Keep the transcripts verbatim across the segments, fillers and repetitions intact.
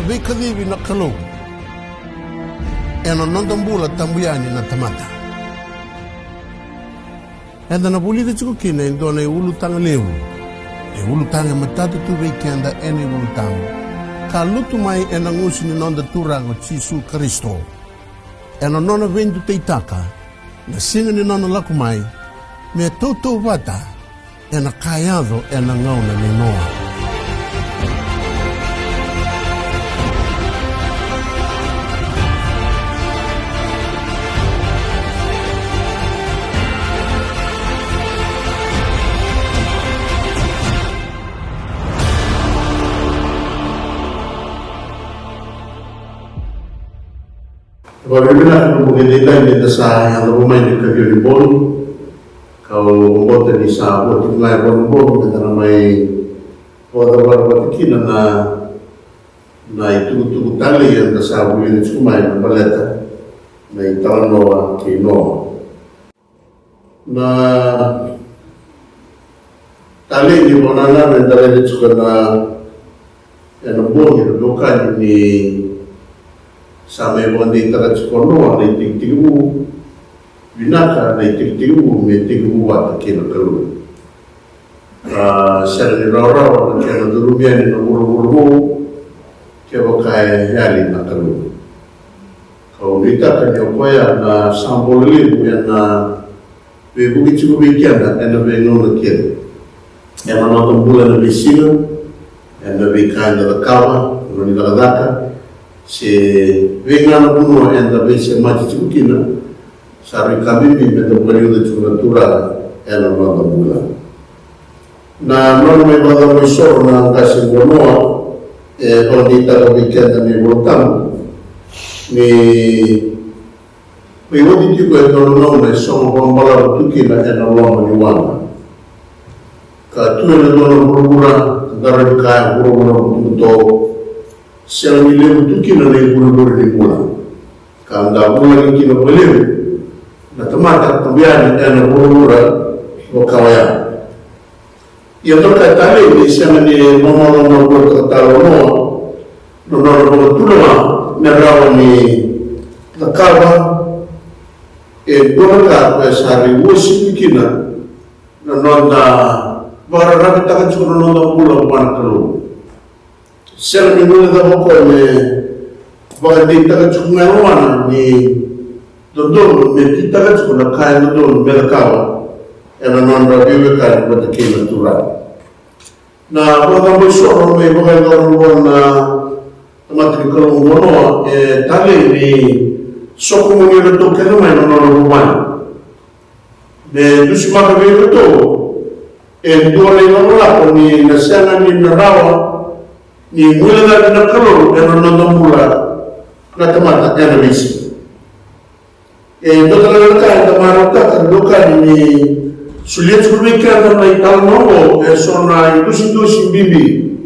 Veikacivi na Kalou ena noda bula tabu yani na tamata. Eda na vulica tiko kina e dua na iulutaga levu, e ulutaga e matata tu vei keda ena iVolatabu, ka lutu mai ena gusu ni noda Turaga o Jisu Karisito, ena nona veidutaitaka na siga ni nona lako mai, me tautauvata ena ka yaco ena gauna nei Noa. Vakavinavinaka na bogi edaidai ni da sa yacova mai na ikaciwa ni bogi. Kau vakabauta ni sa vo tiko ga e va na bogi me da na mai vakacavara vata kina na, na itukutuku talei eda sa vulica tiko mai na baleta na italanoa kei Noa. Na talei ni vakanananu eda raica tiko ena, ena bogi, na dokai ni sa mai vakadeitaka tiko o Noa na itekitekivu vinaka, na itekitekivu me tekivu vata kei na Kalou. A sega ni rawarawa na kena curumi yani na vuravura vou kevaka e yali na Kalou. Kau nuitaka ni o koya na sabolo levu ena veivuke tiko vei keda ena veigauna kece, ena noda bula ena veisiga, ena veika eda cakava, ena ni cakacaka, se vei ga na vanua eda veisemati tiko kina, sa rui ka bibi meda vakaliuca tiko na Turaga ena noda bula. Na nona mai vakacabo isoro na qase qo o Noa, e vakadeitaka vei keda na iVolatabu ni mai oti tiko e dua na gauna e sogo vakabalavu tu kina ena loma ni waqa. Ka tu ena dua na vuravura, ka da rawa ni kaya vuravura butobuto, sega ni levu tu kina na ivurevure ni bula. Ka da vulagi kina vakalevu na tamata, tabu yani ena vuravura vaka oya. Ia, dua na ka e talei ni sega ni lomaloma vuataka tale o Noa na nona vakatulewa me rawa ni cakava e dua na ka koya sa rui uasivi kina na noda vakararavitaka tiko na noda bula vua na Kalou. Sega ni guilecava o koya me vakadeitaka tiko ga e lomana ni dodonu me kitaka tiko na ka e dodonu me cakava ena nodra veiwekani vata kei na Turaga. Na vakacabo isoro mai vakayacora vua na tamata ni Kalou o Noa e talei ni sokomuni iratou kece mai na nona vuvale. Me dusimaka vei iratou e dua na ilakolako ni na sega ni na rawa ni guilecavi na Kalou ena noda bula na tamata ena veisiga. E dua tale na ka eda marautaka, na dokai ni solia tiko vei keda na italanoa oqo, e so na idusidusi bibi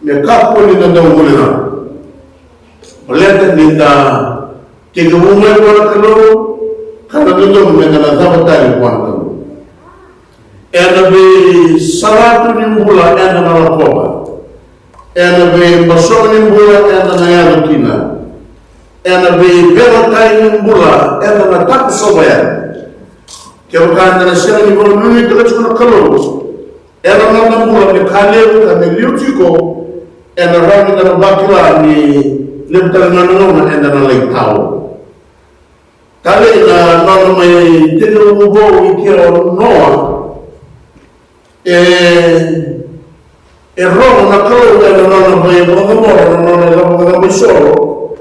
me kakua ni da dau guileca. Baleta ni da tekivu mai vua na Kalou, ka na dodonu me da na cava tale vua na Kalou. Ena veisalatu ni bula eda na lakova, ena veibasoga ni bula eda na yaco kina, ena veiveilatai ni bula eda na takusova yani. Kevaka eda na sega ni vakanuinuitaka tiko na Kalou ena noda bula me ka levu ka me liu tiko, ena rawa ni da na vakila ni levu tale ga na gauna eda na lai tao. Talei na nona mai tekivu vou i kea o Noa, e, e rogo na Kalou ena nona mai vakacabora na nona vakacabo isoro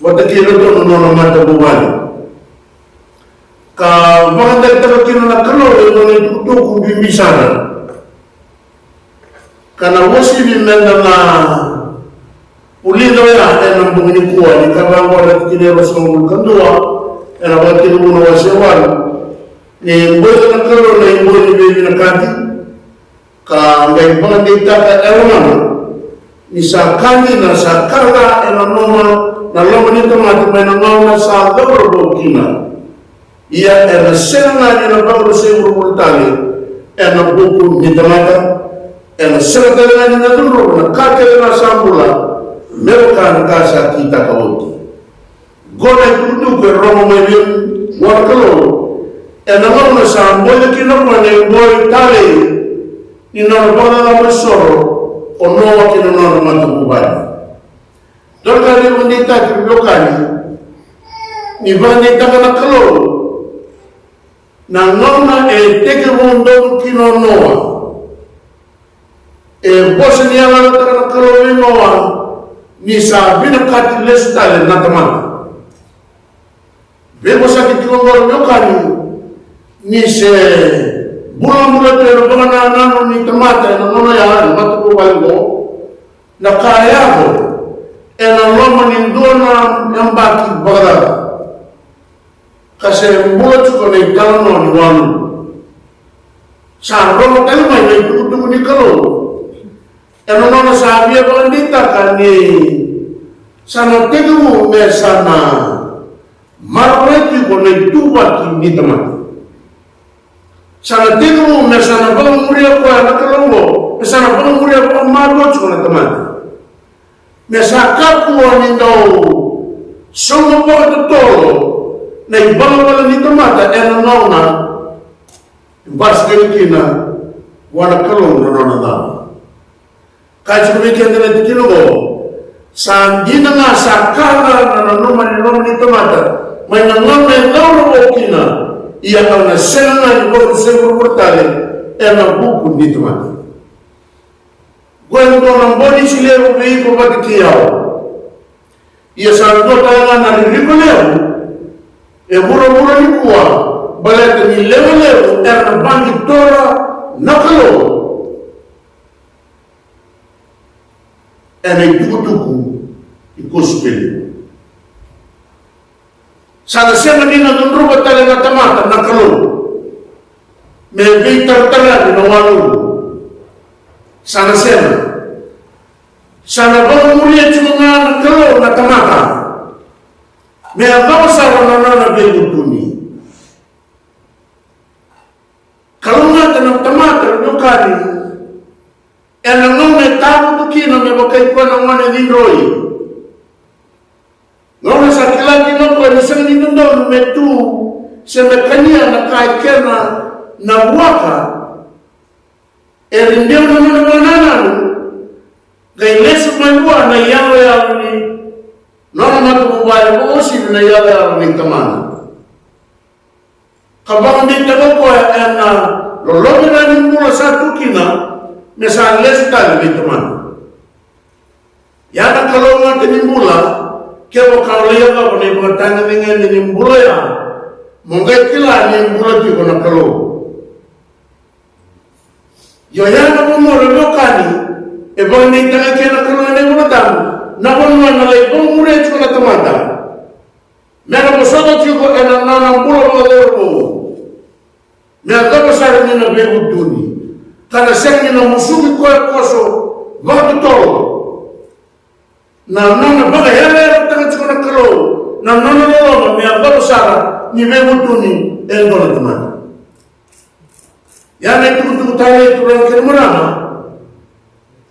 vata kei iratou na nona matavuvale. Ka vakadeitaka kina na Kalou e dua na itukutuku bibi sara. Ka na uasivi meda na vulica oya ena bogi nikua, ni ka vaqo na tikina e ruasagavulu ka dua, ena Vakatekivu na wase walu. Ni boica na Kalou na iboi ni veivinakati, ka qai vakadeitaka e lomana ni sa ka dina, sa ka ca ena nona, na loma ni tamata mai na gauna sa cauravou kina. Ia ena sega ga ni na vakarusai vuravura tale ena vuku ni tamata, ena sega tale ga ni na cudruva na ka kece ga sa bula, me na ka sa kitaka oti. Qo na itukutuku e rogo mai vei au na Kalou ena gauna sa boi kina o koya na iboi talei ni nona vakacacabo isoro o Noa kei na nona matavuvale. Dua na ka e vakadeitaki, veiwekani, ni vakadeitaka na Kalou na gauna e tekivu donu kina o Noa. E vosa ni yaloyalotaka na Kalou vei Noa ni sa vinakati lesu tale na tamata. Veivosaki tiko qori, veiwekani, ni se bulabula tu ena vakanananu ni tamata ena gauna ya, ena matavuvale qo, na ka e yaco ena loma ni dua na yabaki vakacaca, ka se bula tiko na italanoa ni walu. Sa rogo tale mai na itukutuku ni Kalou ena nona sa via vakadeitaka ni sa na tekivu me sa na maroroi tiko na ituvaki ni tamata. Sa na tekivu me sa na vakamuria koya na Kalou, me sa na vakamuria vakamalua tiko na tamata. Me sa kakua ni dau sauma vakatotolo na ivalavala ni tamata ena gauna e basikeli kina vua na Kalou na nona cava. Ka tiko vei keda na tikina oqo, sa dina ga sa ka ga na nanuma ni loma ni tamata mai na gauna e cauravou kina, ia au na sega ga ni vakadusai vuravura tale ena vuku ni tamata. Qo e dua na bonisi levu vei iko vata kei au. Ia sa dua tale ga na ririko levu e vuravura nikua, baleta ni lewe levu era na vaqitora na Kalou ena itukutuku ni kosipeli. Sa na sega ni na cudruva tale na tamata na Kalou me veitarataravi na walu. Sa na sega. Sa na vakamuria tiko ga na Kalou na tamata me yacova sara na nona veivutuni. Kalougata na tamata, veiwekani, ena gauna e tavutu kina me vaka i koya na gone cidroi. Gauna sa kila kina o koya ni sega ni dodonu me tu se me kania na ka e kena na vuaka, e rideu na nona vakanananu, qai lesu mai vua na iyaloyalo ni nona matavuvale, vakauasivi na iyaloyalo ni tamana. Ka vakadeitaka o koya ena loloma ni bula sa tu kina me sa lesu tale vei tamana. Ia na kalougata ni bula, kevaka o lai yacova na ivakatagedegede ni bula ya, mo qai kila ni bula tiko na Kalou. Io, ya na vanua, veiwekani, e vakadeitaka kina na Kalou ena iVolatabu, na vanua ena lai vakamuria tiko na tamata me na vosota tiko ena nona bula vakacauravou, me yacova sara ni na veivutuni, ka na sega ni na musuki koya koso vakatotolo. Na nona vakayaloyalotaka tiko na Kalou na nona loloma me yacova sara ni veivutuni e dua na tamata. Ia na itukutuku talei, turaga kei na marama,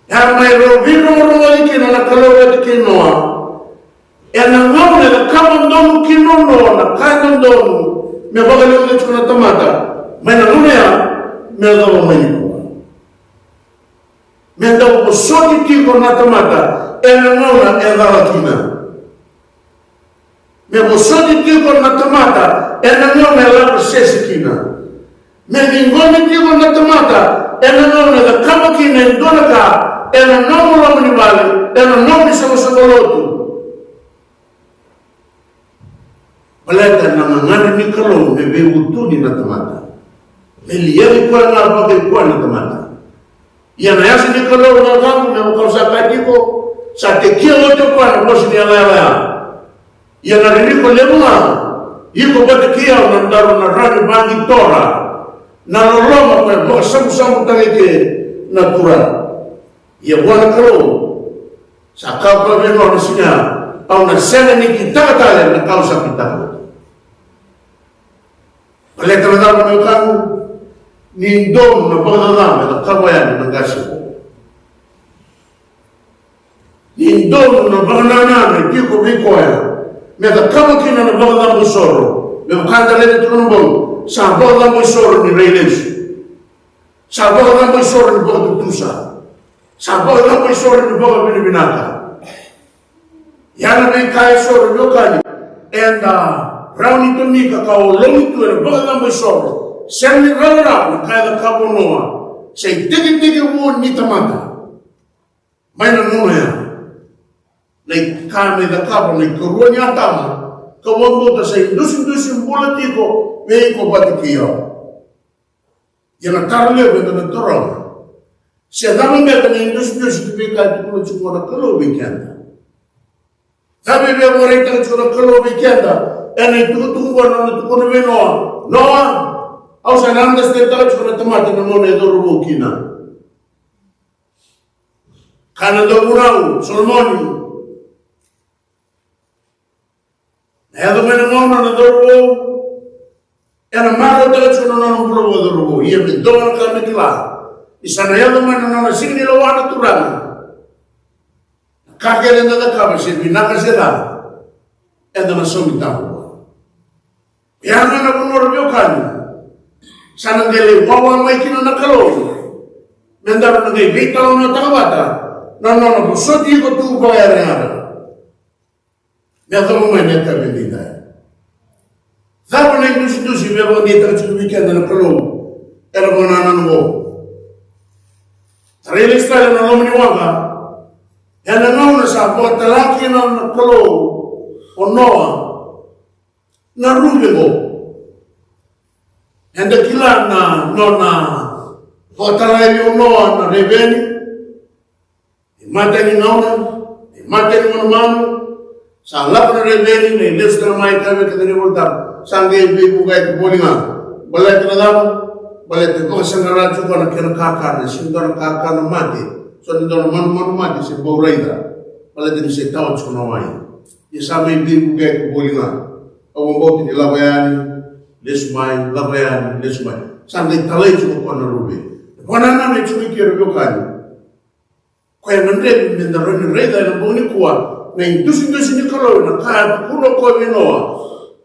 ia mai rau veirogorogoci kina na Kalou vata kei Noa ena gauna e cakava donu kina o Noa na ka e dodonu me vakaliuca tiko na tamata mai na gauna ya me yacova mai nikua. Me dau vosoti tiko na tamata ena gauna e cala kina. Me vosoti tiko na tamata ena gauna e lako sese kina. Me ciqomi tiko na tamata ena gauna e cakava kina e dua na ka ena nomu loma ni vale, ena nomu soqosoqo lotu. Baleta na gagadre ni Kalou me veivutuni na tamata, me liaci koya ga vakaikoya na tamata. Ia na yasa ni Kalou, na wekaqu, me vaka au sa kaya tiko, sa tekia oti o koya na vosa ni yalayala ya. Ia na ririko levu ga, iko vata kei au na daru na rawa ni vaqitora na loloma koya e vakasabusabu tale eke na Turaga. Ia vua na Kalou, sa kaya o koya vei Noa na siga ya, au na sega ni kitaka tale na ka au sa kitaka. Baleta na cava, na wekaqu? Ni donu na vakacacabo e cakava yani na qase oqo. Ni donu na vakanananu e tiko vei koya me cakava kina na vakacabo isoro. Me vaka da raica tiko na bogi, sa vakacabo isoro ni rai lesu. Sa vakacabo isoro ni vakatutusa. Sa vakacabo isoro ni vakavinavinaka. Ia na veika eso, veiwekani, eda rawa ni tomika ka ologi tu ena vakacabo isoro. Sega ni rawarawa na ka e cakava o Noa, sa itekitekivu ni tamata. Mai na gauna ya, na ka me cakava na ikarua ni Atama, ka vakabauta sa idusidusi bula tiko vei iko vata kei au. Ia na taro levu eda na taroga, se cava beka na idusidusi ni veika e tukuna tiko na Kalou vei keda? Cava e vakaraitaka tiko na Kalou vei keda ena itukutuku qo, na nona tukuna vei Noa? Noa, au sa na understand-taka tiko na tamata na gauna e cauravou kina. Kaya na dauvunau Solomoni, na yaco mai na gauna na cauravou, ena marautaka tiko na nona bula vakacauravou. Ia me dua na ka me kila, ni sa na yaco mai na nona siga ni lewa na Turaga, na ka kece eda cakava, se vinaka se ca, eda na saumi taqomaki. Ia na, na vanua, ra veiwekani, sa na qai lai wawa mai kina na Kalou me daru na qai veitalanoataka vata na nona vosoti iko tu vakayarayarataki. Me yacova mai na itavi edaidai, cava na idusidusi me vakadeitaka tiko vei keda na Kalou ena vakanananu oqo? Tarai lesu tale na loma ni waqa, ena gauna sa vakatala kina na Kalou o Noa na ruve oqo. Eda kila na nona vakatalai vei Noa na reveni, na imatai ni gauna, na imatai ni manumanu. Sa lako na reveni, na ilesu tale mai, ka vei keda na iVolatabu, sa qai veivuke voli ga. Baleta na cava? Baleta e vakasaqara tiko na kena kakana, e sega ni dua na kakana mate, so ni dua na manumanu mate se bau raica, baleta ni se tawa tiko na wai. Ia sa mai veivuke voli ga. Au vakabauta ni lako yani, lesu mai, lako yani, lesu mai. Sa qai talai tiko o koya na ruve. E vakanananu tiko i ke, ra veiwekani. Koya e gadrevi me da rawa ni raica ena bogi nikua na idusidusi ni Kalou, na ka e tukuna o koya vei Noa.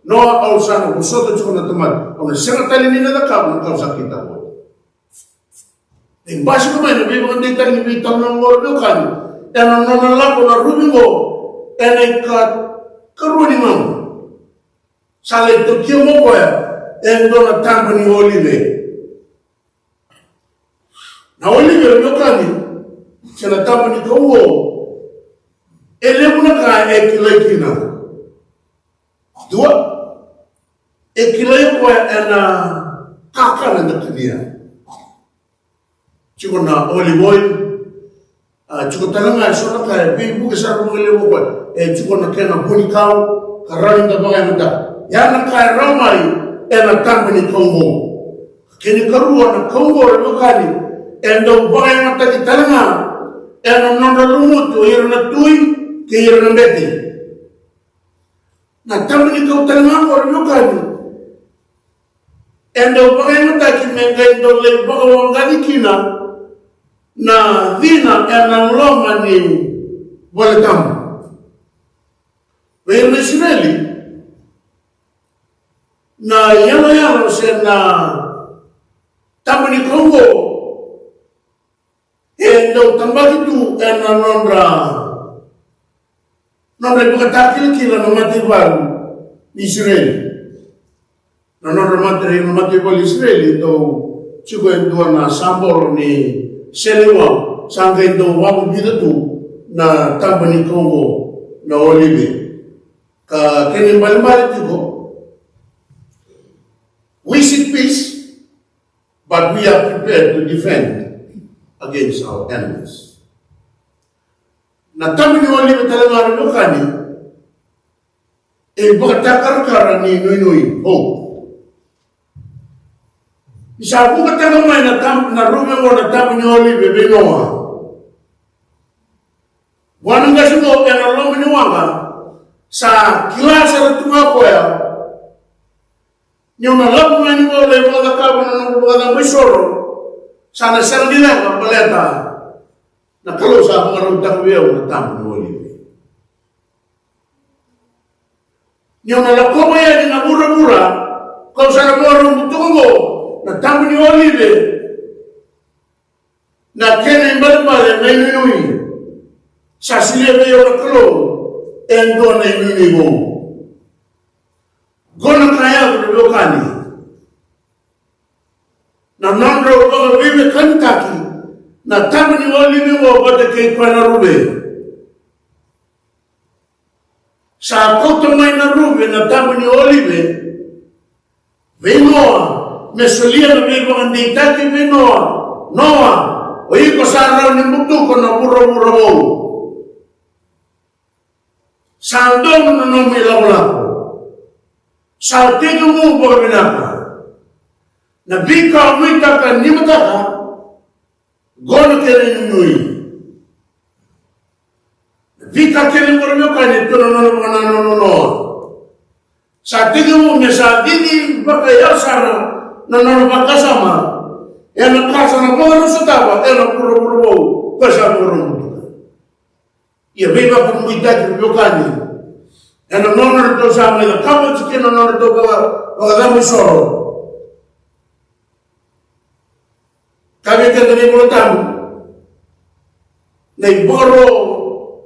Noa, au sa na vosota tiko na tamata, au na sega tale ni na cakava na ka au sa kitaka. E basika mai na veivakadeitaki ni veitalanoa oqo, ra veiwekani, ena nona lako na ruve oqo ena ika, ikarua ni gauna. Sa lai tokia mai o koya e dua na taba ni olive. Na olive, ra veiwekani, se na taba ni kau oqo, e levu na ka e kilai kina. Dua, e kilai o koya ena kakana eda kania. Tiko na olive oil, a, tiko tale ga eso na ka e veivuke sara vakalevu o koya. E tiko na kena vunikau, ka rawa ni da vakayagataka. Ia na ka e rawa mai ena taba ni kau oqo. Kena ikarua, na kau oqo, ra veiwekani, e dau vakayagataki tale ga ena nodra lumuti o ira na tui kei ira na bete. Na taba ni kau tale ga oqo, ra veiwekani, e dau vakayagataki me qai dau lai vakawaqaci kina na cina ena loma ni vale tabu. Vei ira na Isireli, na iyaloyalo se na taba ni kau oqo e dau tabaki tu ena nodra, nodra ivakatakilakila na mataivalu ni Isireli. Na nodra mata, na mataivalu ni Isireli e dau tiko e dua na sabolo ni seleiwau, sa qai dau vakavica tu na taba ni kau oqo na olive. Ka kena ibalebale tiko, we seek peace, but we are prepared to defend against our enemies. Na taba ni olive tale ga, ra veiwekani, e ivakatakarakara ni nuinui, hope. Ni sa vukataka mai na tab-, na ruve oqo na taba ni olive vei Noa, vua na qase oqo ena loma ni waqa, sa kila sara tu ga o koya niu na lako mai ni vou lai vakacakava na noqu vakacabo isoro, sa na sega ni leqa, baleta Na Kalou sa vakarautaka vei au na tabu ni olive. Ni au na lakova yani na vuravura, kau sa na vakarau butuka oqo na tabu ni olive. Na kena ibalebale na inuinui. Sa solia vei au na Kalou e dua na inuinui vou. Qo na ka yaco, na veiwekani. Na nodrau vakaveiwekanitaki na tabu ni olive oqo vata kei koya na ruve. Sa kauta mai na ruve na tabu ni olive vei Noa me solia na veivakadeitaki vei Noa. Noa, o iko sa rawa ni butuka na vuravura vou. Sa donu na nomu ilakolako. Sa tekivu vakavinaka. Na veika o nuitaka ni mataka, qo na kena inuinui. Na veika kece qori, veiwekani, tu na nona vakanananu o Noa. Sa tekivu me sa cici vakayalo sara na nona vakasama ena ka sa na vakarau sotava ena vuravura vou ko sa vakarau butuka. Ia veivakamuitaki, veiwekani, ena nona ratou sa mai cakava tiko kina na nodratou vaka, vakacabo isoro. Ka vei keda na iVola Tabu, na ivakaro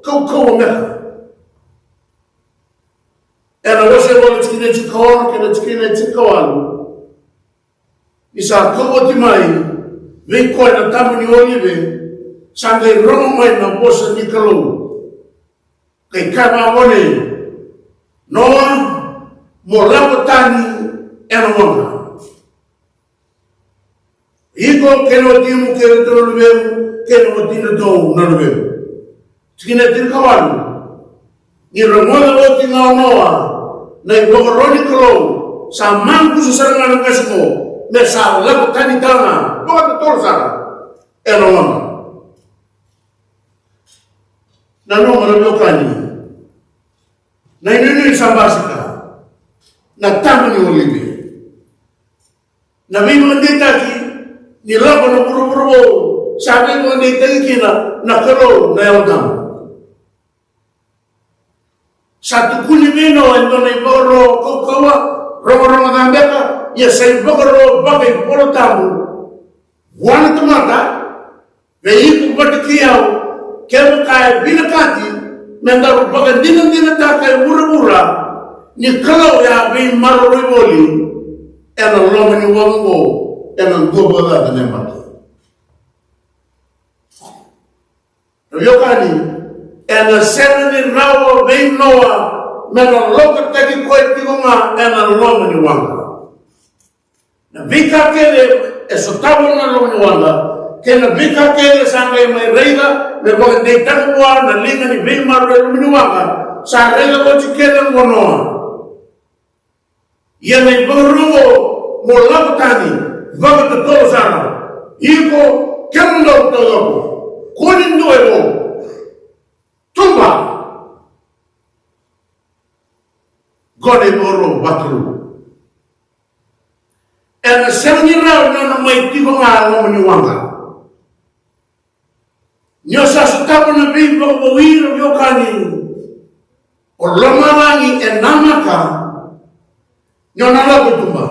kaukauwa beka. Ena wase e walu, tikina e tinikaono kei na tikina e tinikawalu. Ni sa kau oti mai vei koya na tabu ni olive, sa qai rogo mai na vosa ni Kalou. Qai kaya vaqo, Noa, mo lako tani ena waqa. Iko kei na watimu kei iratou na luvemu kei na watinatou na luvemu. Tikina e tinikawalu. Ni rogoca oti ga o Noa na ivakaro ni Kalou, sa maqusa sara ga na qase qo me sa lako tani tale ga vakatotolo sara ena waqa. Na noqu, na veiwekani, na inuinui sa basika na tabu ni olive. Na veivakadeitaki ni lako na vuravura vou sa veivakadeitaki kina na Kalou na Yalo Tabu. Sa tukuni vei Noa e dua na ivakaro kaukauwa, rogorogo ca beka, ia sa ivakaro vakaivolatabu vua na tamata, vei iko vata kei au, kevaka e vinakati me daru vakadinadinataka e vuravura ni Kalou e a veimaroroi voli ena loma ni waqa oqo ena dua vakacaca na yabaki. Na veiwekani, ena sega ni rawa vei Noa me na lokataki koya tiko ga ena loma ni waqa. Na veika kece e sotava na loma ni waqa kei na veika kece sa qai mai raica me vakadeitaka vua na liga ni veimaroroi e loma ni waqa, sa raica oti kece o Noa. Ia na ivakaro oqo, mo lako tani vakatotolo sara, iko kemudou taucoko, kua ni dua e vo. Tuba. Qo na ivakaro vakalou. Ena sega ni rawa ni o na mai tiko ga e loma ni waqa. Ni o sa sotava na veivakavoui, na veiwekani, o lomalagi e namaka ni o na lako i tuba.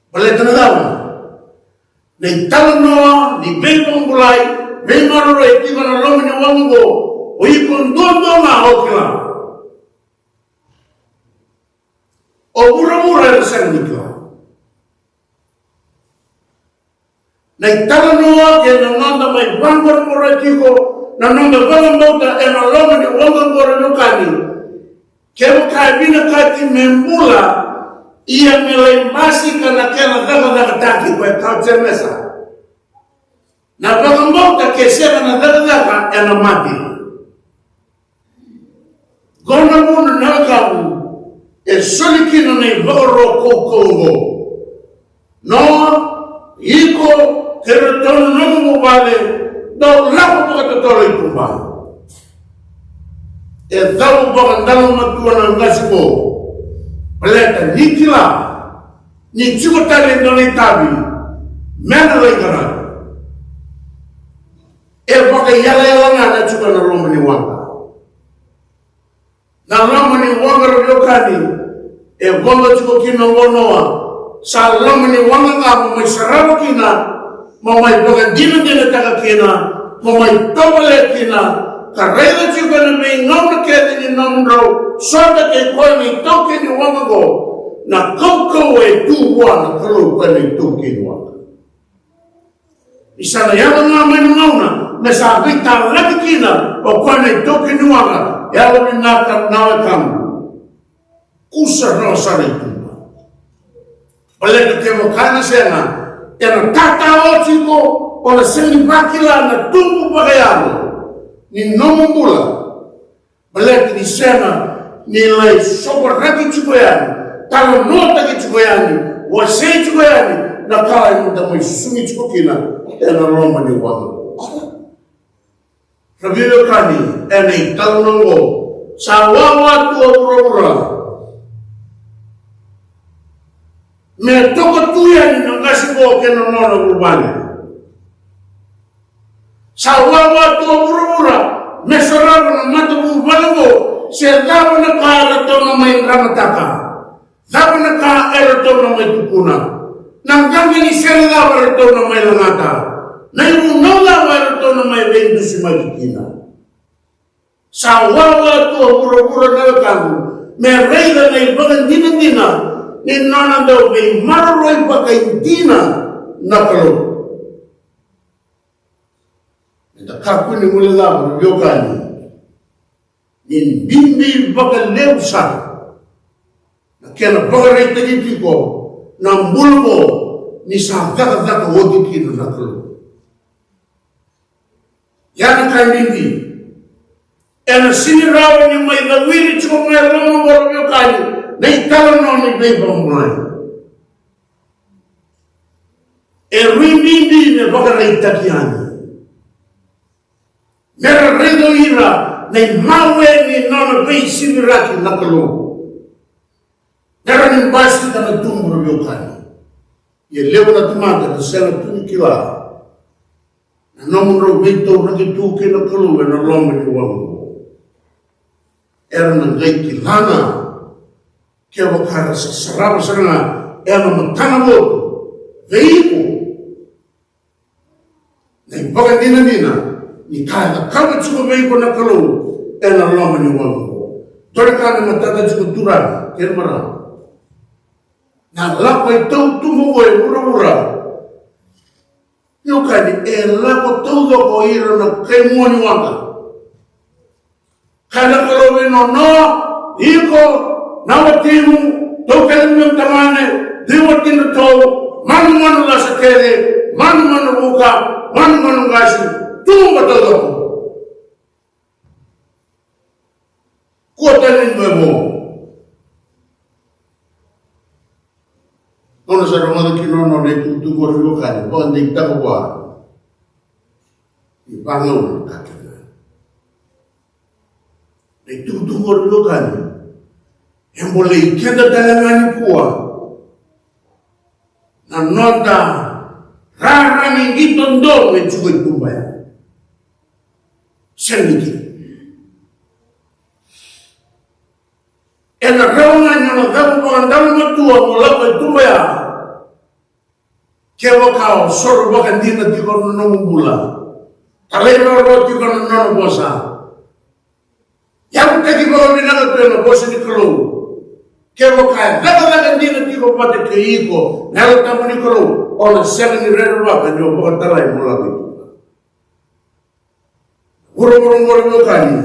Baleta na cava? Na italanoa ni veivakabulai, veimaroroi e tiko ena loma ni waqa oqo, o iko duadua ga o kila. O vuravura era sega ni kila. Na italanoa kei na noda mai vaqoroqoro tiko, na noda vakabauta ena loma ni waqa oqo, na veiwekani, kevaka e vinakati me bula, ia me lai basika na kena cakacakataki, ko e kauti mesa. Na vakabauta ke sega na cakacaka ena mate. Qo na vuna, na wekaqu, e soli kina na ivakaro kaukauwa oqo. Noa, iko kei iratou na nomu vuvale, dou lako vakatotolo i tuba. E cau vakadalamatua na qase qo, baleta ni kila ni tiko tale e dua na itavi me na lai qaravi. E vakaiyalayala ga na tiko na loma ni waqa. Na loma ni waqa, ra veiwekani, e vodo tiko kina o Noa. Sa loma ni waqa ga mo mai sarava kina, mo mai vakadinadinataka kina, mo mai tovolea kina, ka raica tiko ena veigauna kece ni nomudrau sota kei koya na itaukei ni waqa oqo, na kaukauwa e tu vua na Kalou koya na itaukei ni waqa. Ni sa na yaco ga mai na gauna me sa veitalaki kina o koya na itaukei ni waqa. Yalovinaka na wekaqu, kusa rawa sara i tuba. Baleta kevaka na sega, ena tata oti iko, o na sega ni vakila na tubu vakayalo ni nomu bula. Baleta ni sega ni lai sovaraki tiko yani, talanoataki tiko yani, wasei tiko yani na ka eda mai susugi tiko kina ena loma ni waqa. Ra veiwekani, ena italanoa oqo, sa wawa tu o vuravura me toka tu yani na qase oqo kei na nona vuvale. Sa wawa tu o vuravura me sarava na matavuvale oqo, se cava na ka eratou na mai dramataka, cava na ka eratou na mai tukuna, na qaqa ni sere cava eratou na mai lagata, na ivunau cava eratou na mai veidusimaki kina. Sa wawa tu o vuravura, na wekaqu, me raica na ivakadinadina ni nona dau veimaroroi vakaidina na Kalou. Eda kakua ni guilecava, ra veiwekani, ni bibi vakalevu sara na kena vakaraitaki tiko na bula oqo ni sa cakacaka oti kina na Kalou. Ia na ka bibi, ena sega ni rawa ni mai cawiri tiko mai loma oqo, ra veiwekani, na italanoa ni veivakabulai. E rui bibi me vakaraitaki yani, me ra raica o ira na imawe ni nona veisiviraki na Kalou. Me ra ni basika na tubu, ra veiwekani. Ia levu na tamata era sega tu ni kila na nomudrau veitauraki tu kei na Kalou ena loma ni waqa oqo. Era na qai kila ga kevaka era sa sarava sara ga ena matanavotu vei iko na ivakadinadina ni ka e cakava tiko vei iko na Kalou ena loma ni waqa oqo. Dua na ka me matata tiko, turaga kei na marama, na lako e tautuba oqo e vuravura. Veiwekani, e lako taucoko o ira na kai mua ni waqa. Kaya na Kalou vei Noa, iko, na watimu, tou kece na tamane, ciwa tinatou, manumanu lasa kece, manumanu vuka, manumanu qase, tuba taucoko. Kua tani ni dua e vo. Nona sa rogoca kina o Noa na itukutuku oqori, veiwekani, vakadeitaka vua ni vagauna ka kina. Na itukutuku oqori, veiwekani, e bolei keda tale ga nikua. Na noda rarama ni qito donu e tiko e tuba ya. Sega ni kina. Ena rawa ga ni o na cavu vakadalamatua mo lako e tuba ya kevaka o soro vakadina tiko na nomu bula. Talairawarawa tiko na nona vosa. Yavutaki vakavinaka tu ena vosa ni Kalou. Kevaka e cakacaka dina tiko vata kei iko na Yalo Tabu ni Kalou, o na sega ni rerevaka ni o vakatalai mo lako i tuba. Vuravura oqori, veiwekani,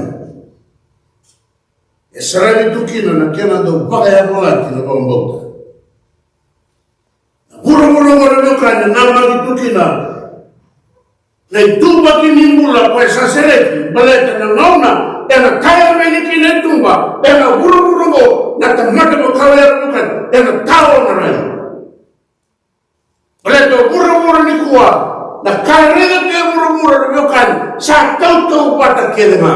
e saravi tu kina na kena dau vakayavalati na vakabauta. Na vuravura oqori, veiwekani, e namaki tu kina na ituvaki ni bula ko e sa sereki, baleta na gauna ena kaya mai kina e tuba ena vuravura oqo, na tamata makawa ya, veiwekani, ena tao na rai. Baleta o vuravura nikua, na ka e raica tu e vuravura, na veiwekani, sa tautauvata kece ga.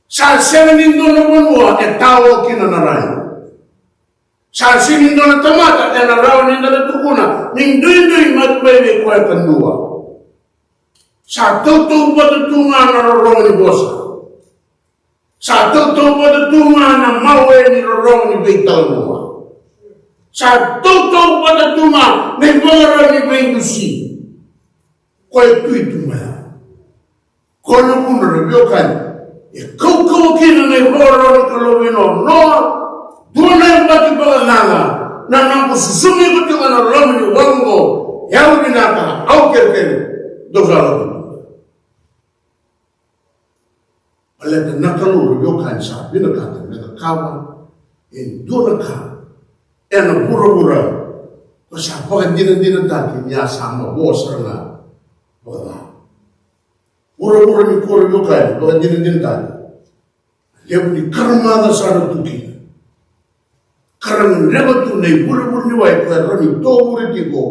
Sa sega ni dua na vanua e tao kina na rai. Sa sega ni dua na tamata ena rawa ni da na tukuna ni duidui mada vei koya kadua. Sa tautauvata tu ga na rorogo ni vosa. Sa tautauvata tu ga na mawe ni rorogo ni veitalanoa. Sa tautauvata tu ga na ivakarau ni veidusi. Koya e tu i tu mai ya. Koya na vuna, ra veiwekani, e kaukauwa kina na ivakarau ni Kalou vei Noa. Noa, dua na yabaki vakacaca na noqu susugi iko tiko ena loma ni waqa oqo. Yalo vinaka, au kerekere, dou sa lako tu. Baleta na Kalou, ra veiwekani, sa vinakata me cakava e dua na ka ena vuravura ko sa vakadinadinataki ni a sa mavoa sara ga vakaca. Vuravura nikua, ra veiwekani, vakadinadinataki. Levu ni karamaca sa ra tu kina. Ka ra gadreva tu na ivurevure ni wai ko e rawa ni tovure tiko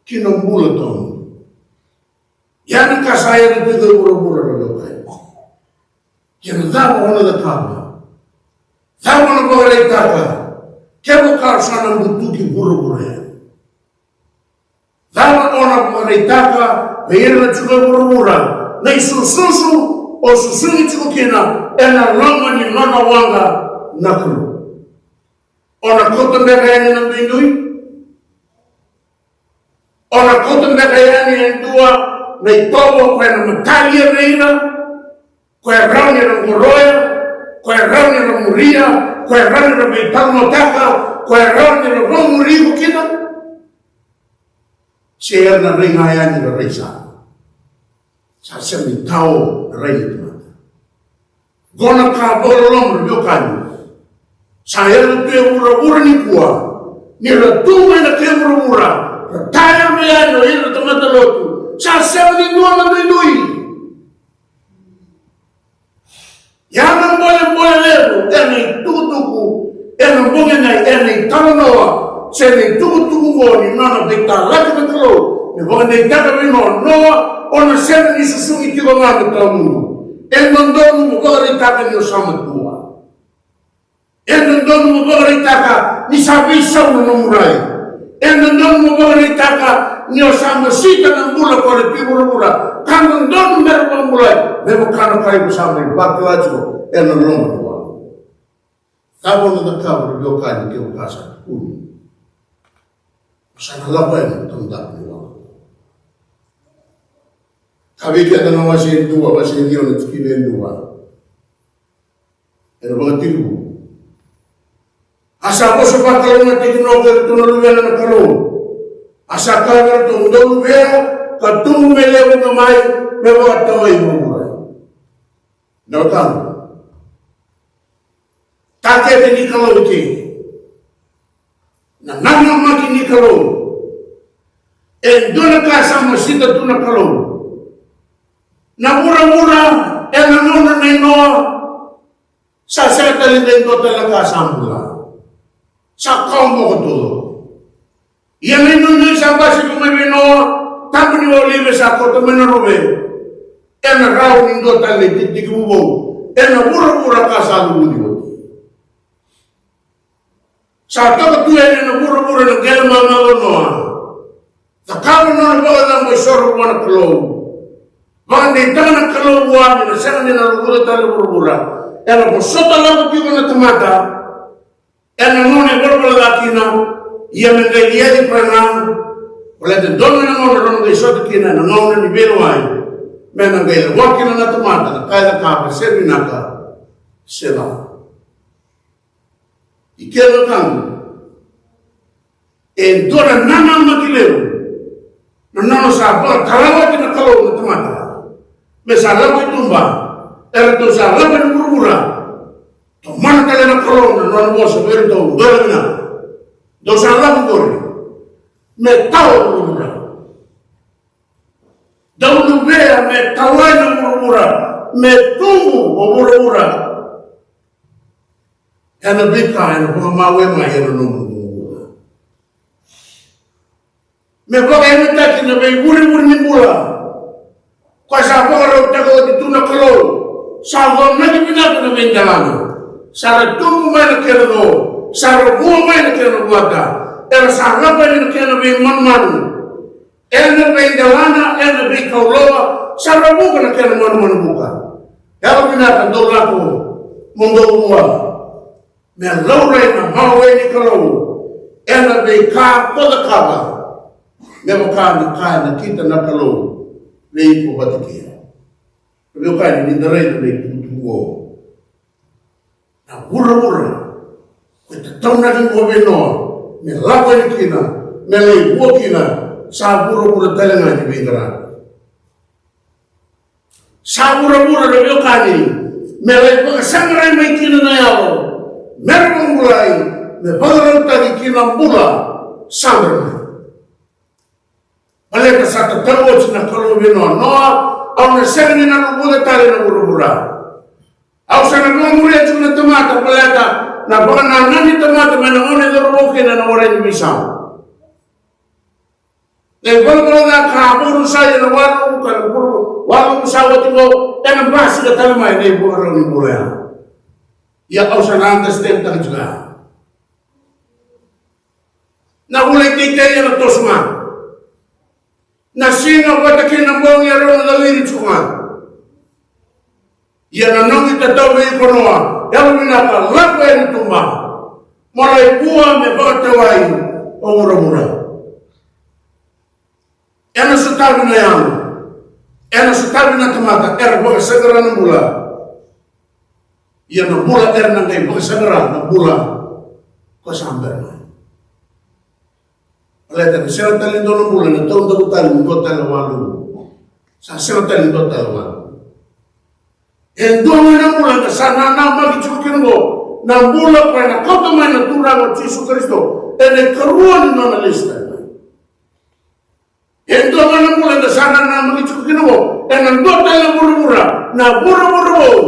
ki na bula tawamudu. Ia na ka sa yaco tiko e vuravura, ra veiwekani. Ia na cava o na cakava? Cava o na vakaraitaka kevaka o sa na butuki vuravura yani? Cava o na vakaraitaka vei ira na tiko e vuravura na isususu o susugi tiko kina ena loma ni nona waqa na Kalou? O na kauta beka yani na duidui? O na kauta beka yani e dua na itovo ko e na matalia vei ira, ko e rawa ni ra qoroya, ko e rawa ni ra muria, ko e rawa ni ra veitalanoataka, ko e rawa ni ra vakamuri iko kina? Se era na rai ga yani ra rai sara. Sa sega ni tao na rai ni tamata. Qo na ka vakaloloma, ra veiwekani. Sa yaco tu e vuravura nikua, ni ra tu mai na kai vuravura, ra tayarava yani o ira na tamata lotu. Sa sega ni dua na duidui. Ia na bolebole levu ena itukutuku ena bogi nai, ena italanoa se na itukutuku oqo ni nona veitalaki na Kalou me vakadeitaka vei Noa, Noa, o na sega ni susugi tiko ga me tawamudu. E dodonu mo vakaraitaka ni o sa matua. E dodonu mo vakaraitaka ni sa veisau na nomu rai. E dodonu mo vakaraitaka ni o sa masita na bula ko na tiko e vuravura. Ka dodonu me ra vakabulai me vaka na ka iko sa mai vakila tiko ena loma ni waqa. Cava o na cakava, ra veiwekani, kevaka sa tukuni o sa na lako yani na taudaku ni waqa? Ka vei keda na wase e dua, wase e ciwa, na tikina e dua. Ena Vakatekivu. A sa vosa vakalougatataki Noa kei iratou na luvena na Kalou. A sa kaya vei iratou, dou luvea ka tubu me levu mai, me vakatawai vuravura. Na wekaqu, takete ni Kalou ke, na nanamaki ni Kalou. E dua na ka sa masita tu na Kalou. Na vuravura ena gauna nei Noa sa sega tale ni dua tale na ka sa bula. Sa kawa boko taucoko. Ia na inuinui sa basika mai vei Noa, tabu ni olive sa kauta mai na ruve. Ena rawa ni dua tale na itikitiki vovou ena vuravura ka sa luvuci oti. Sa toka tu yani ena vuravura na qele mamaca o Noa. Cakava na nona vakacabo isoro vua na Kalou. Vakadeitaka na Kalou vua ni na sega ni na luvuca tale na vuravura. Ena vosota lako tiko na tamata ena gauna e valavala ca kina, ia me qai liaci koya ga, baleta e dua mai na gauna rau na qai sota kina, ena gauna ni veilewai, me na qai lewa kina na tamata na ka e cakava, se vinaka se ca. I kena tanu, e dua na nanamaki levu na nona sa vakatarawaki na Kalou na tamata me sa lako i tuba. Eratou sa lako i vuravura. Tomana tale na Kalou na nona vosa vei iratou, dou na vinaka, dou sa lako qori me tawa vuravura. Dou luvea me tawai na vuravura, me tubu o vuravura. Ena veika ena vakamawe mai ena nomu bula. Me vakayagataki na veivurevure ni bula. Koya sa vakarautaka oti tu na Kalou. Sa vakamaki vinaka na veidelana. Sa ra tubu mai na kena co. Sa ra vua mai na kena vuata. Era sa lako yani na kena veimanumanu. Ena veidelana, ena veikau loa, Sa ra vuqa na kena manumanu vuka. Yalo vinaka, dou lako mo dou vua me laurai na mawe ni Kalou ena veika ko cakava, me vaka na ka e nakita na Kalou vei iko vata kei au. Veiwekani, ni da raica na itukutuku oqo, na vuravura ko e tataunaki oqo vei Noa me lako yani kina, me lai vua kina, sa vuravura tale ga ni veiqaravi. Sa vuravura, na veiwekani, me lai vakasaqarai mai kina na yalo me ra vakabulai, me vakarautaki ki na bula sa bera mai. Baleta sa tatau oti na Kalou vei Noa, Noa, au na sega ni na luvuca tale na vuravura. Au sa na vakamuria tiko na tamata, baleta na vakanananu ni tamata mai na gauna e cauravou kina na warai ni veisau. Na ivalavala ca ka a vakarusai ena waluvu, ka na waluvu sa oti qo, ena basika tale mai na ivakarau ni bula ya. Ia au sa na understand taka tiko ya. Na vula i teitei ena toso ga. Na siga vata kei na bogi e rau na cawiri tiko ga. Ia na noqu itatau vei iko Noa, yalo vinaka, lako yani tuba mo lai vua me vakatawai o vuravura. Ena sotavi na yago, ena sotavi na tamata era vakasaqara na bula. Ia na bula era na qai vakasaqara na bula ko sa bera mai. Baleta na sega tale ni dua na bula na taudaku tale ni dua tale waluvu. Sa sega tale ni dua tale waluvu. E dua mai na bula da sa nanamaki tiko kina oqo, na bula koya na kauta mai na Turaga o Jisu Karisito ena ikarua ni nona lesu tale mai. E dua mai na bula da sa nanamaki tiko kina oqo, ena dua tale na vuravura, na vuravura vou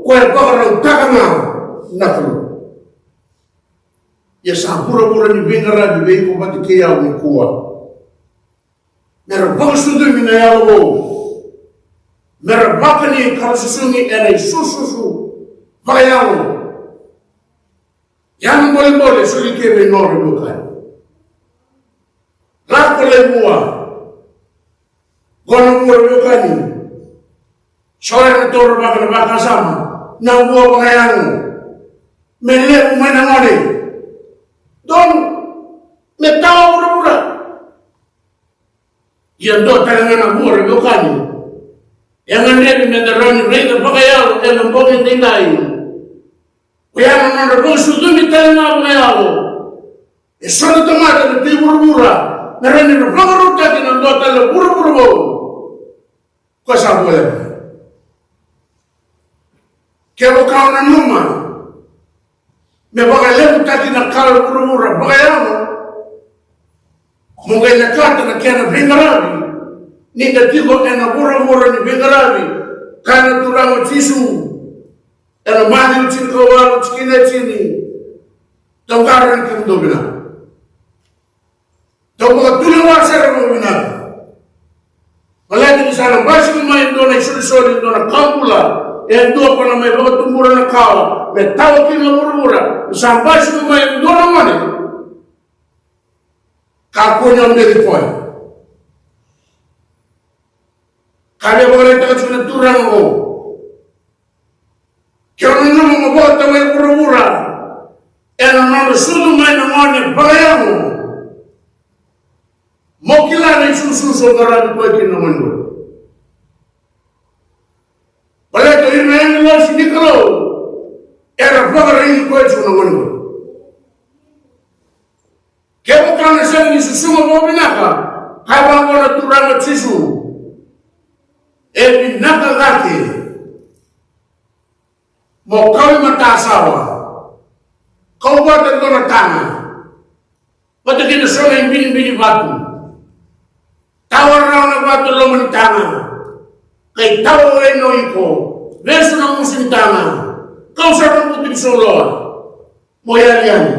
koya e vakarautaka ga na Kalou. Ia sa vuravura ni veiqaravi vei iko vata kei au nikua. Me ra vakasucumi na yalo vou, me ra vakani ka ra susugi ena isususu vakayalo. Ia na bolebole soli kei vei Noa, veiwekani. Lako lai vua. Qo na vua, veiwekani. So era na taura vaka na vakasama na vua vakayago. Me levu mai na gone. Donu me tawa vuravura. Ia dua tale ga na vua, veiwekani, e gadrevi me da rawa ni raica vakayalo ena bogi edaidai. Oya na nodra vakasucumi tale ga vakayalo e so na tamata na tui vuravura, me rawa ni ra vakarautaki na dua tale na vuravura vou. Ko sa voleka. Kevaka o nanuma me vakalevutaki na ka vuravura vakayago, mo qai lekata na kena veiqaravi. Ni da tiko ena vuravura ni veiqaravi, kaya na Turaga o Jisu ena Maciu tinikawalu, tikina e tini: Dou qarauni kemudou vinaka. Dou vakatulewa sara vakavinaka. Baleta ni sa na basika mai e dua na isolisoli, e dua na kawa bula, e dua ko na mai vakatubura na kawa me tawa kina na vuravura. Ni sa basika mai e dua na gone, kakua ni o beci koya. Ka via vakaraitaka tiko na Turaga oqo. Ke o nanuma mo vakatawai vuravura ena nodra sucu mai na gone vakayago, mo kila na isususu o qaravi koya kina na gone qori. Baleta o ira na agilosi ni Kalou era vakaraici koya tiko na gone qori. Kevaka na sega ni susuga vakavinaka, kaya vaqo na Turaga o Jisu, e vinaka cake mo kau i matasawa, kau vata e dua na taga, vata kei na so na ibinibini vatu, tawa rawa na vatu e loma ni taga, qai tawa wai na iko, vesu na gusu ni taga, kau sara na butu ni sauloa. Mo yali yani.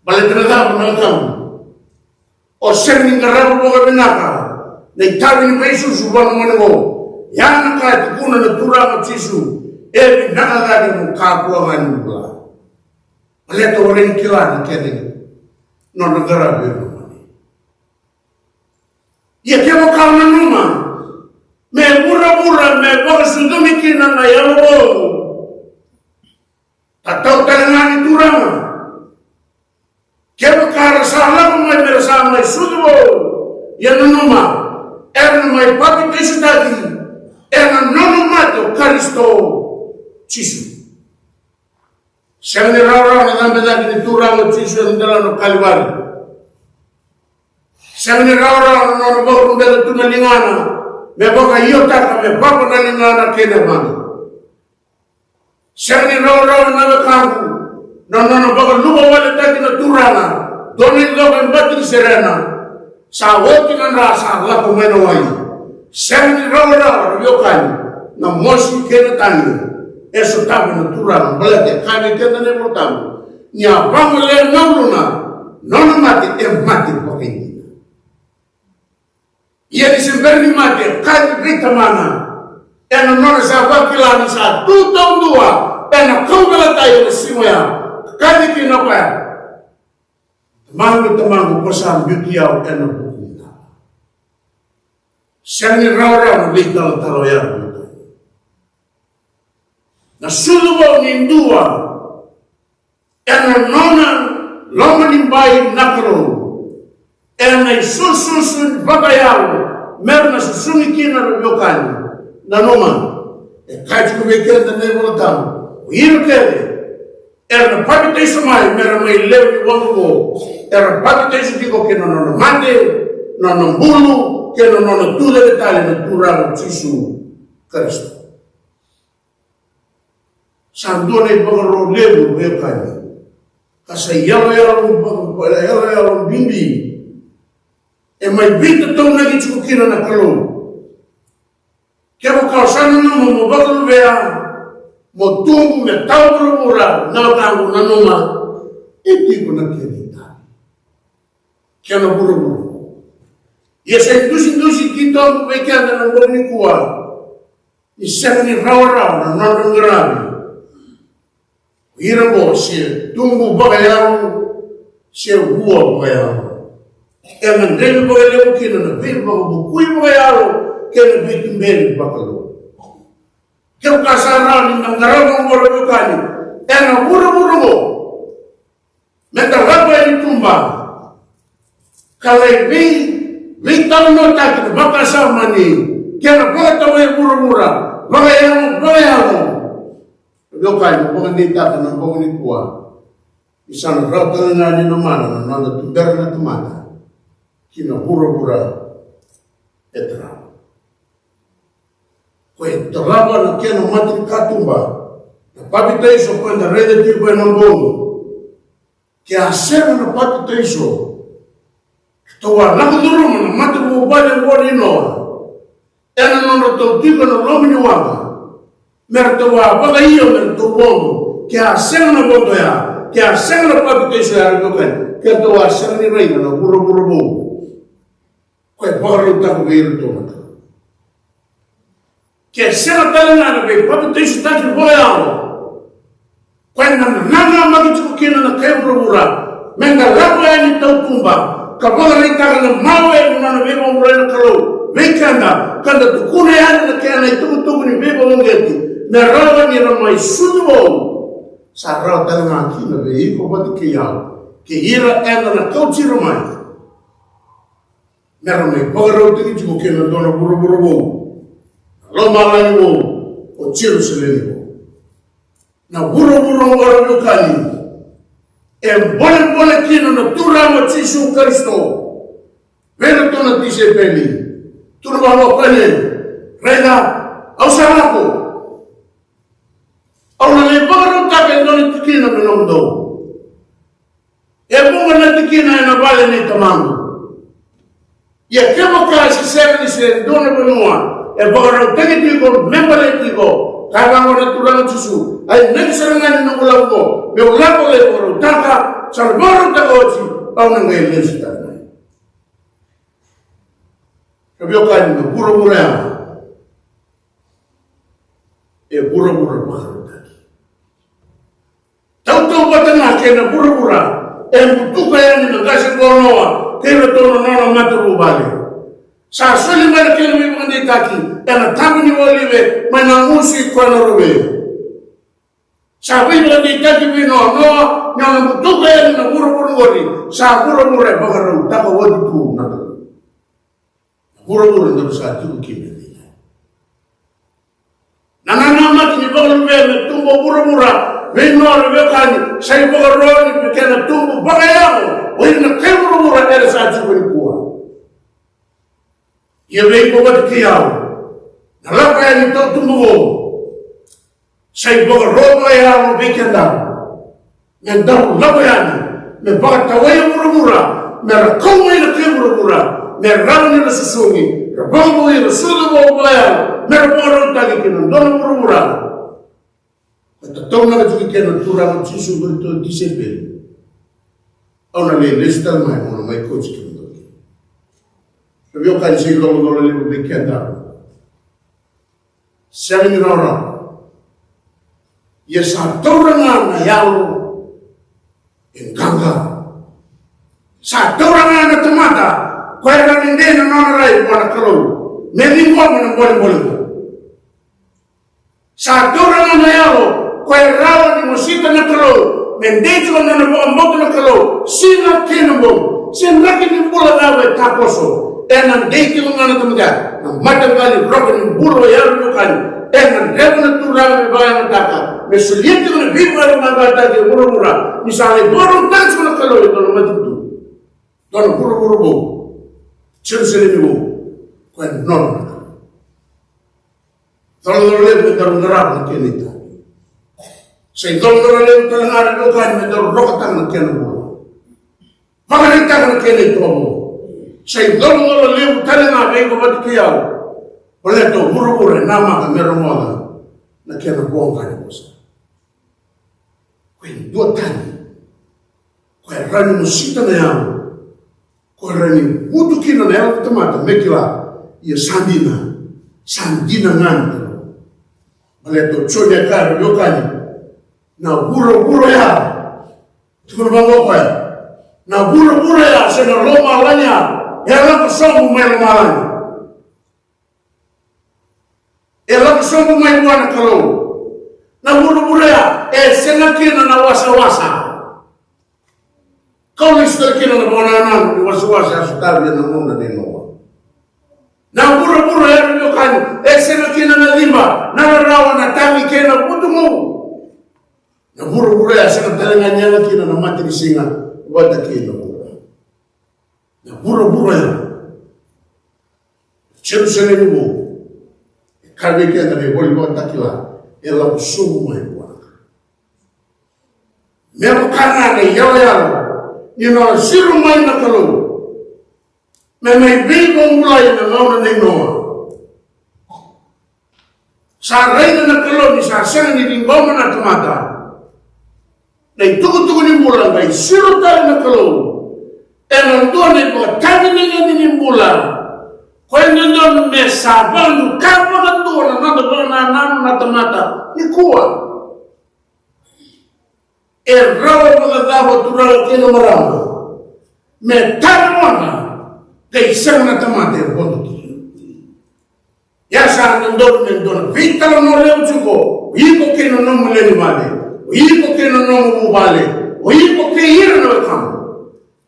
Baleta na cava? Na cava? O sega ni qarava vakavinaka na itavi ni veisusu vua na gone qo. Ya na ka e tukuna na Turaga o Jisu, e vinaka cake mo kakua ga ni bula. Baleta o rai ni kila na kena, nona qaravi na gone. Ia kevaka o nanuma me vuravura me vakasucumi kina na yalo vou. Tatau tale ga ni Turaga. Kevaka ra sa lako mai me ra sa mai sucu vou, ia nanuma, era na mai papitaisotaki ena nona mate o Karisito Jisu. Sega ni rawarawa na cabe cake ni Turaga o Jisu ena delana o Kalivari. Sega ni rawarawa na nona vakarubeta tu na ligana me vakaiotaka me vava na ligana kei na yavana. Sega ni rawarawa na wekaqu na nona vakaluvawaletaki na Turaga, dua na icoko e bati ni serena. Sa oti na dra sa lako mai na wai. Sega ni rawarawa na veiwekani, na mosi kei na tagi e sotava na Turaga, baleta e kaya vei keda na iVolatabu ni a vagolea na uluna, nona mate e mate vakaidina. Ia ni se bera ni mate, e kaya vei Tamana ena nona sa vakila ni sa tu taudua ena kauveilatai ena siga oya, kaya kina o koya, Tamaqu, Tamaqu, ko sa biuti au ena vuku ni cava? Sega ni rawarawa na veitalatala oya. Na sucu vou ni dua ena nona lomanibai na Kalou, ena isususu vakayalo mera na susugi kina na veiwekani. Nanuma, e kaya tiko vei keda na iVolatabu, o ira kece era na papitaiso mai mera mai lewe ni waqa vou, era papitaiso tiko kei na nona mate, nona bulu, kei na nona tucake tale na Turaga o Jisu Karisito. Sa dua na ivakaro levu, veiwekani, ka sa iyaloyalo, iyaloyalo bibi e mai veitataunaki tiko kina na Kalou. Kevaka o sa nanuma mo vakaluvea, mo tubu me tawa vuravura, na wekaqu, nanuma, e tiko na kena itavi, kena vuravura. Ia sa idusidusi titobu vei keda na bogi nikua ni sega ni rawarawa na nodra qaravi o ira oqo, se tubu vakayalo se vua vakayalo. E gadrevi vakalevu kina na veivakavukui vakayalo kei na veituberi vakalou. Kevaka sa rawa ni da qarava oqo, ra veiwekani, ena vuravura oqo, me da lako yani i tuba ka lai vei, veitalanoataki na vakasama ni kena vakatawai vuravura vakayalo, vakayalo. Veiwekani, vakadeitaka na bogi nikua ni sa na rawa tale ga ni na mana na noda tubera na tamata ki na vuravura e tarava. Ko e dolava na kena matanikatuba na papitaiso ko eda raica tiko ena bogi. Ke a sega na papitaiso, ratou a lako curuma na matavuvale oqo nei Noa ena nodratou tiko ena loma ni waqa, me ratou a vakaio, me ratou vodo. Ke a sega na vodo ya, ke a sega na papitaiso ya, ra veiwekani, ke ratou a sega ni raica na vuravura vou. Ko e vakarautaka vei iratou na Kalou. Ke sega tale ga na veipapitaisotaki vakayalo, ko e na nanamaki tiko kina na kai vuravura me da lako yani i tautuba ka vakaraitaka na mawe ni nona veivakabulai na Kalou vei keda, ka da tukuna yani na kena itukutuku ni veivakauqeti, me rawa ni ra mai sucu vou. Sa rawa tale ga kina vei iko vata kei au, kei ira eda na kauti ira mai, me ra mai vakarautaki tiko kei na dua na vuravura vou, na lomalagi vou, o Jerusalemi vou. Na vuravura oqo, ra veiwekani, e bolebole kina na Turaga o Jisu Karisito vei iratou na tisaipeli. Tukuna vaqo o koya: Raica, au sa lako, au na lai vakarautaka e dua na tikina me nomudou. E vuqa na tikina ena vale nei Tamaqu. Ia kevaka se sega ni se dua na vanua e vakarautaki tiko me baleti iko, kaya vaqo na Turaga o Jisu, a inaki sara ga ni noqu lako oqo, meu lako lai vakarautaka. Sa na vakarautaka oti, au na qai lesu tale mai. Ra veiwekani, na vuravura ya e vuravura vakarautaki. Tautauvata ga kei na vuravura e butuka yani na qase qo o Noa kei iratou na nona matavuvale. Sa soli mai na kena veivakadeitaki ena taba ni olive mai na gusu i koya na rove. Sa veivakadeitaki vei Noa, Noa, ni o na butuka yani na vuravura qori. Sa vuravura e vakarautaka oti tu na vuravura daru sa tiko kina. Na nanamaki ni vakaluvena me tubu vuravura vei Noa, na veiwekani, sa ivakaro ni kena tubu vakayago o ira na kai vuravura era sa tiko nikua. Ia vei iko vata kei au, na lako yani tautuba vou sa ivakaro vakayalo vei keda. Me daru lako yani me vakatawai vuravura, me ra kau mai na kai vuravura, me rawa ni ra susugi, ra vakavoui, ra sucu vou vakayalo, me ra vakarautaki kina dua na vuravura. E tataunaka tiko kina na Turaga o Jisu vei iratou na tisaipeli. Au na lai lesu tale mai, mo na mai kauti kemudou kina. Na veiwekani, sa icolacola levu vei keda. Sega ni rawarawa. Ia sa taura ga na yalo e qaqa. Sa taura ga na tamata ko e rawa ni dei na nona rai vua na Kalou me ciqoma na bolebole qo. Sa taura ga na yalo ko e rawa ni mosita na Kalou me dei tiko na nona vakabauta na Kalou siga kei na bogi. Se draki ni bula cava e takoso, ena dei tiko ga na tamata ya. Na mataqali roka ni bula o yalo ni ukani ena dreva na Turaga me vakayagataka, me solia tiko na veivakayagataki e vuravura. Ni sa lai vakarautaka tiko na Kalou e dua na matanitu, dua na vuravura vou, Jerusalemi vou, ko e nona na Kalou. Icolacola levu me daru qarava na kena itavi. Sa icolacola levu tale ga, na veiwekani, me daru rokataka na kena bula, vakaraitaka na kena itovo. Sa icolacola levu tale ga vei iko vata kei au, baleta o vuravura e namaka me rogoca na kena voqa ni vosa. Ko e dua tani ko e rawa ni mosita na yalo, ko e rawa ni vutu kina na yalo ni tamata me kila. Ia sa dina, sa dina ga ni Kalou. Baleta o Joni e kaya, na veiwekani, na vuravura ya, tukuna vaqo o koya, na vuravura ya se na lomalagi ya e lako sobu mai lomalagi. E lako sobu mai vua na Kalou. Na vuravura ya e sega kina na wasawasa. Kau lesu tale kina na vakanananu ni wasawasa a sotavi ena gauna nei Noa. Na vuravura ya, na veiwekani, e sega kina na ciba, na rarawa, na tagi kei na vutugu. Na vuravura ya sega tale ga ni yaga kina na matanisiga vata kei na vura. Na vuravura ya, Jerusalemi vou, e kaya vei keda na iVola Vakatakila, e lako sobu mai vua na Kalou. Me vaka ga na iyaloyalo ni nona siro mai na Kalou me mai veivakabulai na gauna nei Noa. Sa raica na Kalou ni sa sega ni ciqoma na tamata. Na itukutuku ni bula qai siro tale na Kalou ena dua na ivakatavinini ni bula. Ko e dodonu me sa vakaduka vakadua na noda vakanananu na tamata nikua. E rawa vakacava, turaga kei na marama, me tara vaka qai sega na tamata e vodo kina? Ia sa dodonu me dua na veitalanoa levu tiko, o iko kei na nomu lewe ni vale, o iko kei na nomu vuvale, o iko kei ira na wekamu.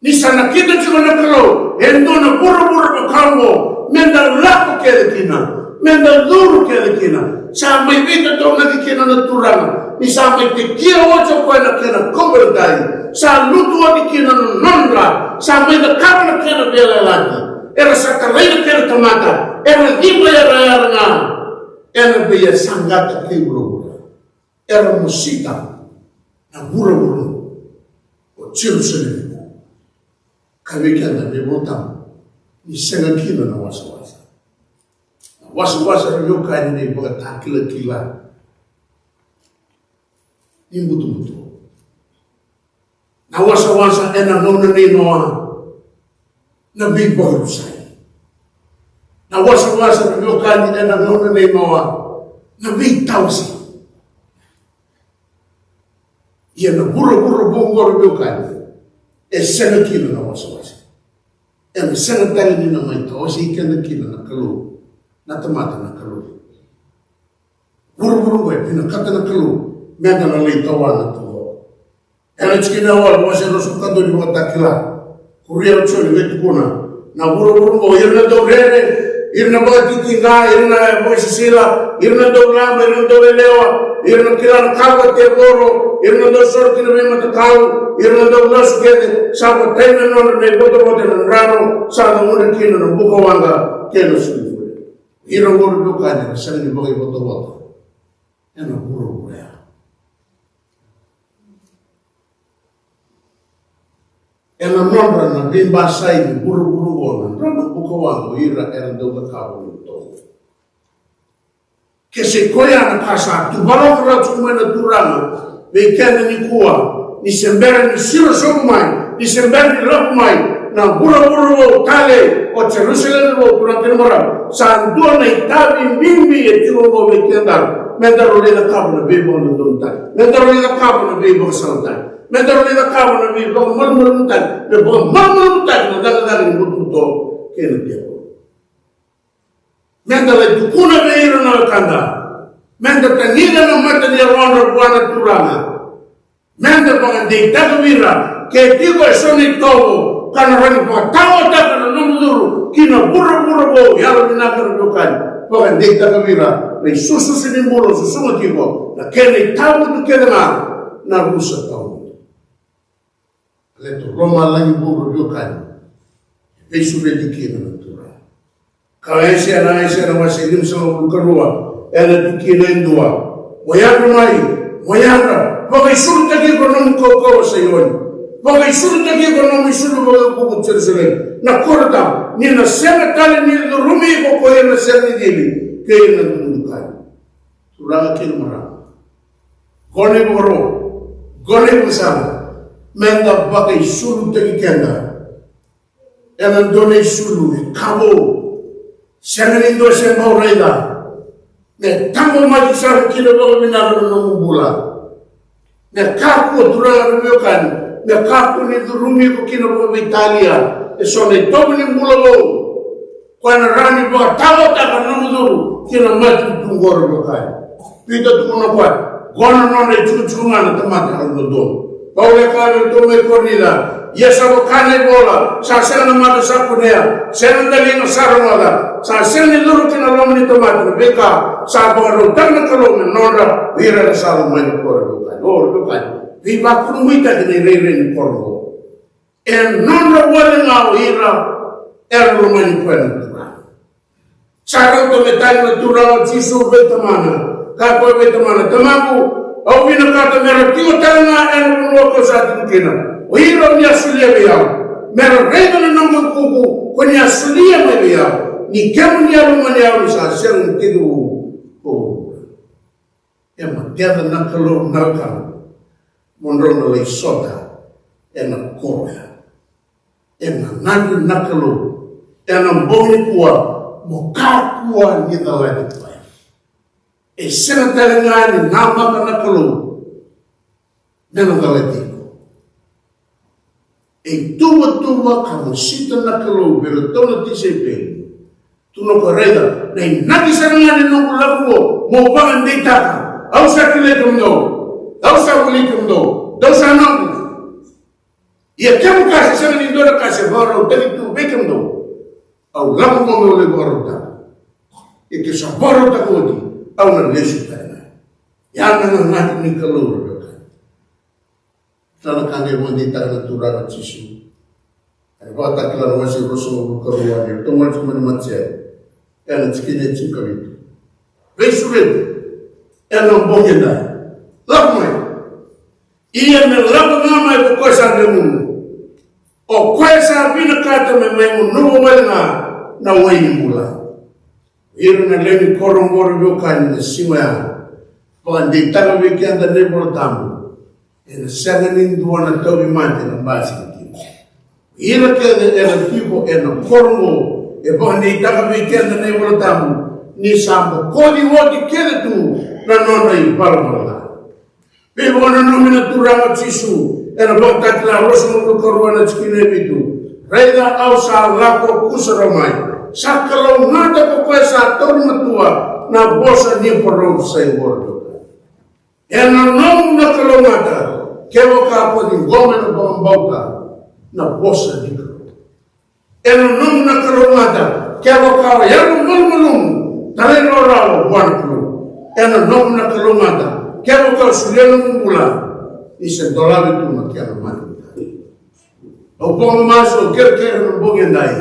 Ni sa nakita tiko na Kalou e dua na vuravura vaka oqo, me da lako kece kina, me da curu kece kina. Sa mai veitataunaki kina na Turaga ni sa mai tekia oti o koya na kena kauveilatai. Sa lutu oti kina na nodra, sa mai cakava na kena veiyalayalati. Era sa talai na kena tamata, era ciba yarayara ga ena veiyasaqata kei vuravura. Era mosita na vuravura o Jerusalemi. Kaya vei keda na iVola Tabu ni sega kina na wasawasa. Na wasawasa, na veiwekani, na ivakatakilakila ni butobuto. Na wasawasa ena gauna nei Noa, na veivakarusai. Na wasawasa, na veiwekani, ena gauna nei Noa, na veitawasei. Ia na vuravura vou oqo, na veiwekani, e sega kina na wasawasa. Ena sega tale ni na mai tawasei keda kina na Kalou, na tamata na Kalou. Vuravura oqo e vinakata na Kalou meda na lai tawana tu. Ena tikina e walu, wase ruasagavulu ka dua ni Vakatakila. Kuria o Joni, qai tukuna, na vuravura oqo, ira na dau rere, ira na vakatitiqa, ira na vakasisila, ira na dau laba, ira na dau lelewa, ira na kila na ka vakatevoro, ira na dau soro ki na veimatakau, ira na dau lasu kece, sa vatai na nodra na ivotavota ena drano, sa na gudre kina na bukawaqa kei na sulufure. Ira oqori, veiwekani, era sega ni vakaivotavota ena vuravura ya. Ena nodra na veibasai ni vuravura oqo, na drano, bukawaqa, o ira era dau cakava na itovo. Ke sa i koya na ka sa tuvalaka rawa tiko mai na Turaga vei keda nikua, ni se bera ni siro sobu mai, ni se bera ni lako mai na vuravura vou tale, o Jerusalemi vou, turaga kei na marama, sa dua na itavi bibi e tiko oqo vei kedaru, me daru lai cakava na veivakadodonutaki, me daru lai cakava na veivakasalataki, me daru lai cakava na veivakamalumalumutaki, me vakamalumalumutaki na cakacaka ni butobuto kei na tevoro. Meda lai tukuna vei ira na wekada, meda tagica na mata ni yalodra vua na Turaga, meda vakadeitaka vei ira ke tiko eso na itovo ka na rawa ni vakataotaka na nomu curu ki na vuravura vou. Yalovinaka, na veiwekani, vakadeitaka vei ira na isususu ni bula o susuga tiko, na kena itavutu kece ga na rusa tawamudu. Letu lomalagi vou, na veiwekani, e veisureti kina na Turaga. Ka Aisea, na Aisea na wase limasagavulu ka rua, ena tikina e dua: Mo yadra mai, mo yadra, vakaisulutaki iko nomu kaukauwa Saioni, vakaisulutaki iko nomu isulu vakaukuuku Jerusalemi. Na koro tabu, ni na sega tale ni curumi iko ko ira na sega ni civi kei ira na dukadukani. Turaga kei na marama, qo na ivakaro, qo na ivakasala, meda vakaisulutaki keda ena dua na isulu e ka vou. Sega ni dua se bau raica. Me taqomaki sara kina vakavinaka na nomu bula. Me kakua, turaga, na veiwekani, me kakua ni curumi iko kina vakaveitalia eso na itovo ni bula vou. Koya na rawa ni vakataotaka na nomu curu ki na matanitu qori, veiwekani. Pita tukuna o koya, qo na nona itikotiko ga na tamata yalododonu. Paula e kaya vei iratou mai Korinica, ia sa vaka na ivola, sa sega na mata sa kunea, sega na daliga sa rogoca, sa sega ni curu ki na loma ni tamata na veika sa vakarautaka na Kalou me nodra o ira era sa lomani koya, veiwekani. O, veiwekani, veivakurabuitaki na irairai ni koro oqo. E nodra wale ga o ira era lomani koya na Turaga. Sa rauta me tagi na Turaga o Jisu vei Tamana, kaya o koya vei Tamana, Tamaqu, au vinakata me ra tiko tale ga ena vanua kau sa tiko kina o ira o ni a solia vei au, me ra raica na noqu ikuuku ko ni a solia mai vei au, ni kemuni a lomani au ni sa sega ni tekivu ko E makeca na Kalou na wekaqu mo drau na lai sota ena koro ya. E gadreva na Kalou ena bogi nikua mo kakua ni calati koya. E sega tale ga ni namaka na Kalou me na calati iko. E tuvatuva ka mosita na Kalou vei iratou na tisaipeli. Tukuna o koya, raica, na inaki sara ga ni noqu lako qo mo vakadeitaka. Au sa kilai kemudou, au sa vuli kemudou, dou sa noqu. Ia kemu ka se sega ni dua na ka se vakarautaki tu vei kemudou. Au lako qo meu lai vakarautaka. Ia ke sa vakarautaka oti, au na lesu tale ga. Ia na gagadi ni Kalou, raica. Sa na ka qai vakadeitaka na Turaga o Jisu. Ena Vakatakila na wase ruasagavulu ka rua, ni ratou gole tiko mai na Maciu, ena tikina e tinikavitu. Veisureti ena bogi edai. Lako mai. Ia me lako ga mai ko koya sa dregunu, o koya sa vinakata me mai gunuva wale ga na wai ni bula. Ira na lewe ni koro oqori, veiwekani, na siga ya, vakadeitaka vei keda na iVola Tabu, ena sega ni dua na tauvimate na basika kina. Ira kece era tiko ena koro oqo, e vakadeitaka vei keda na iVola Tabu ni sa bokoci oti kece tu na nona ivalavala ca. Veivakananumi na Turaga o Jisu ena Vakatakila ruasagavulu ka rua na tikina e vitu. Raica, au sa lako kusarawa mai. Sa kalougata ko koya sa tauri matua na vosa ni parofisai oqori. Ena nomu na kalougata kevaka ko ciqoma ena vakabauta na vosa ni Kalou. Ena nomu na kalougata kevaka o yalo malumalumu, talairawarawa vua na Kalou. Ena nomu na kalougata kevaka o solia nomu bula ni se dolavi tu na kena mani. Au vakamasu, au kerekere na bogi edai.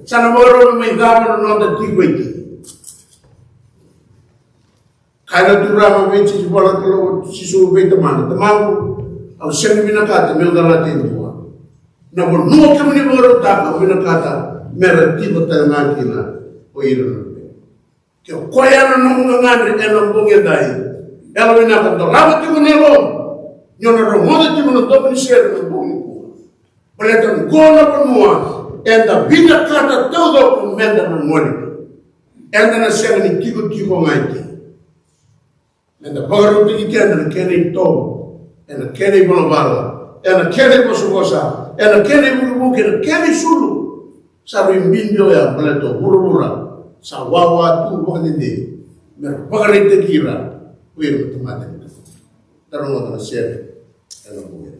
Sa na vakarau mai cava na noda tiko eke. Kaya na Turaga vei Jisu, vola na Kalou, Jisu vei Tamana, Tamaqu, au sega ni vinakata meu calata e dua. Na vanua kemuni vakarautaka au vinakata me ra tiko tale ga kina o ira na luvemu. Ke o koya na nomu gagadre ena bogi edai, yalovinaka dolava tiko na yalomu ni o na rogoca tiko na domo ni sere ena bogi nikua. Baleta oqo na vanua eda vinakata taucoko meda na gole. Eda na sega ni tikotiko ga eke. Meda vakarautaki keda na kena itovo, ena kena ivalavala, ena kena ivosavosa, ena kena ivukivuki, ena kena isulu. Sa rui bibi oya baleta o vuravura sa wawa tu vakadede me ra vakaraitaki ira ko ira na tamata ni Kalou. Da rogoca na sere ena bogi.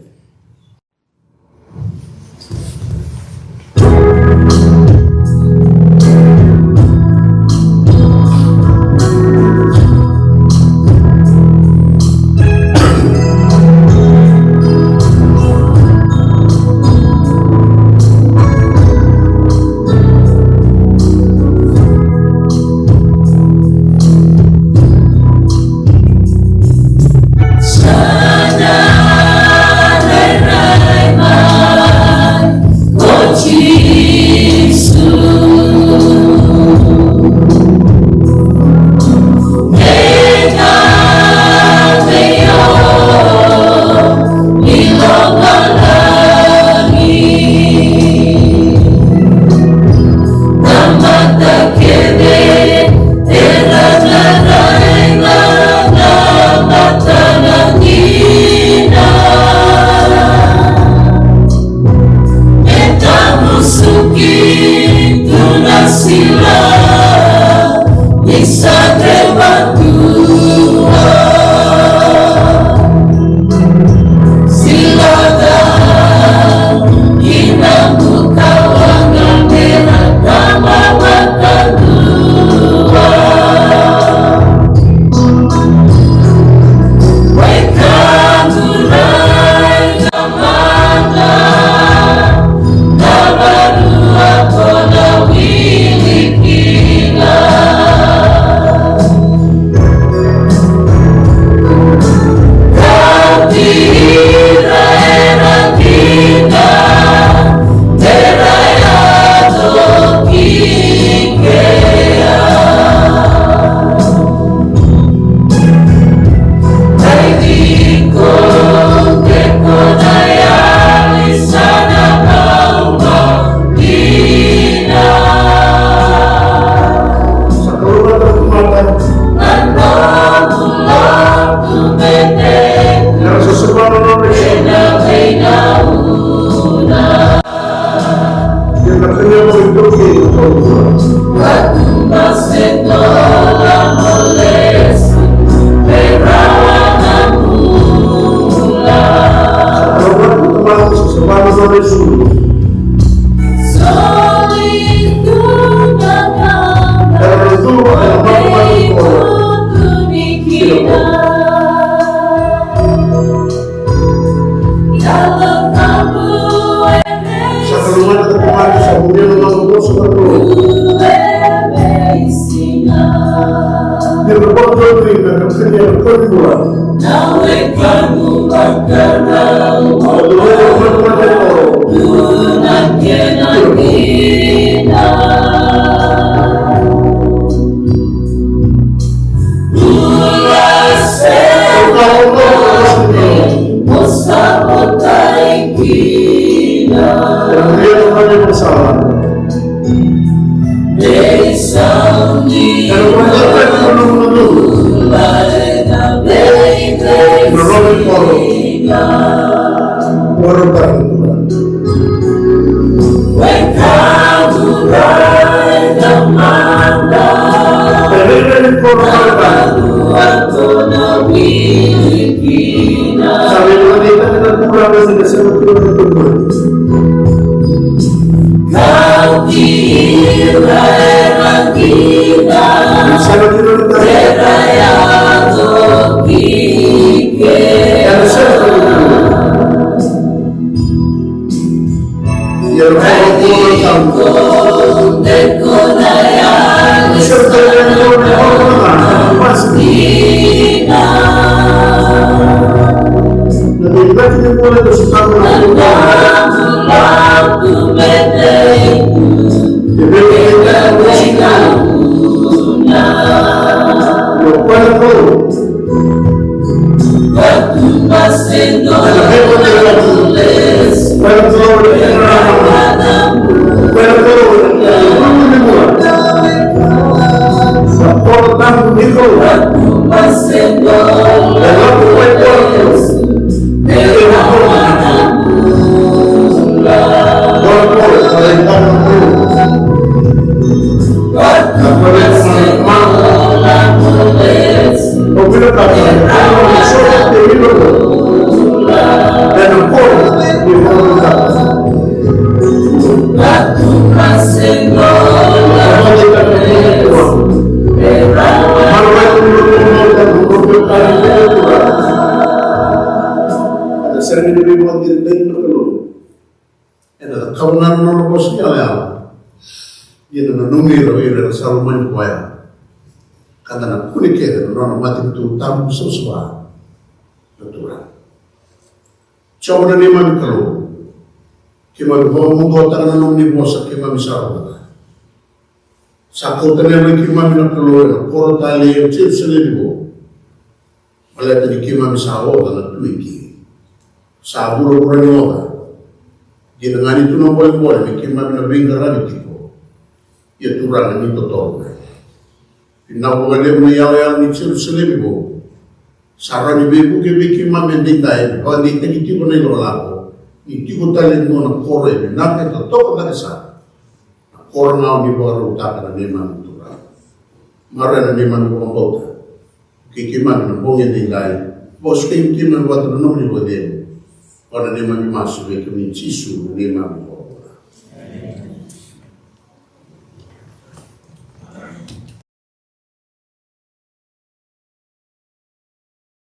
Sa kalougata na tamata, sa vunia na nona vosa na Kalou. Ni na vakadonui na kakania na koni bula. Na wekaqu vakarau. Na wekaqu vakarau. Ena sega ni veivakadinadina na Kalou. Ena cakava ga na nona vosa ni yalayala. Ia na nanumi ira o ira era sa lomani koya. Ka da na kune kece na nona matanitu tabu savasava na Turaga. Jiova na neimami Kalou, keimami vakamuduotaka na nomuni vosa keimami sa rogoca. Sa kauta na yalo i keimami na Kalou ena koro talei o Jerusalemi vou. Baleta ni keimami sa oca na tui kina. Sa vuravura ni oca. Dina ga ni tu na bolebole me keimami na veiqaravi tiko. Ia Turaga ni totolo mai. Vinaka vakalevu na iyaloyalo ni Jerusalemi vou. Sa rawa ni veivuke vei keimami edaidai me vakadeitaki tiko na ilakolako ni tiko tale e dua na koro e vinaka e totoka cake sara. Na koro ga o ni vakarautaka na neimami Turaga. Maroroya na neimami vakabauta. Kei keimami na bogi edaidai. Vakasukai keimami vata na nomuni vakacegu. O na neimami masu vei kemuni Jisu na neimami